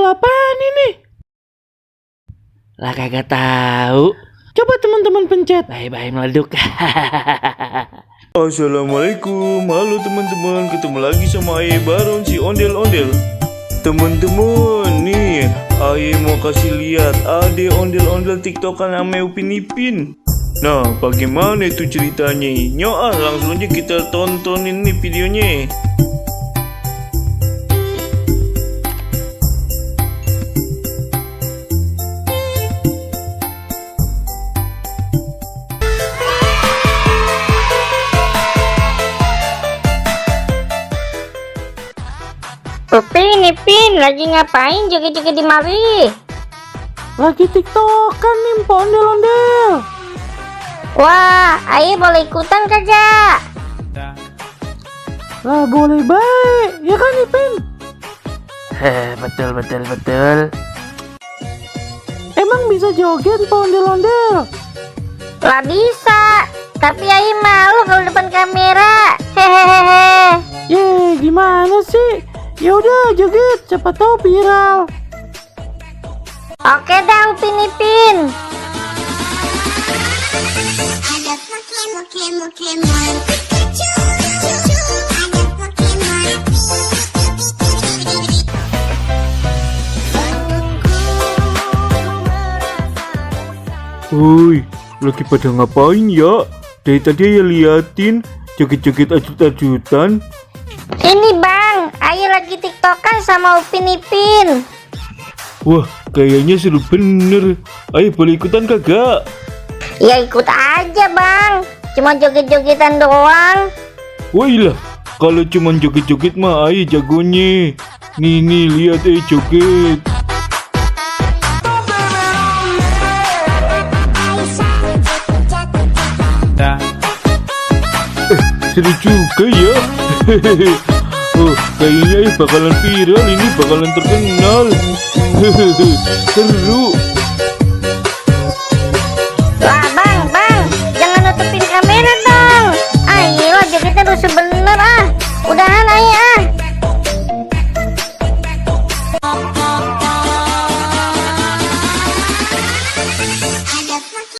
apaan ini? Lah kagak tahu. Coba teman-teman pencet. Bye-bye meleduk. Assalamualaikum, halo teman-teman, ketemu lagi sama Aye Baron si ondel-ondel. Teman-teman, nih Aye mau kasih lihat ade ondel-ondel tiktokan ame Upin Ipin. Nah, bagaimana itu ceritanya? Nyoah, langsung aja kita tontonin nih videonya. Upin Ipin lagi ngapain joget-joget di mari? Lagi tiktokan nih Mpok ondel-ondel. Wah, Aye boleh ikutan kagak? Lah boleh baik, ya kan Ipin? Betul. Emang bisa joget Mpok ondel-ondel? Lah bisa, tapi Aye malu kalau depan kamera. Hehehe. Ye, gimana sih? Yaudah joget, siapa tahu viral. Oke dah Upin Ipin. Woi, lagi pada ngapain ya? Dari tadi ya liatin joget-joget ajut-ajutan. Ini bang, Aye lagi tiktokan sama Upin Ipin. Wah, kayaknya seru bener. Ayo boleh ikutan kagak? Ya ikut aja bang, cuma joget-jogetan doang. Wailah, kalau cuman joget-joget mah Ayo jagonya. Nih lihat joget. Seru juga ya. Oh, kayaknya bakalan viral ini, bakalan terkenal. Seru. Lah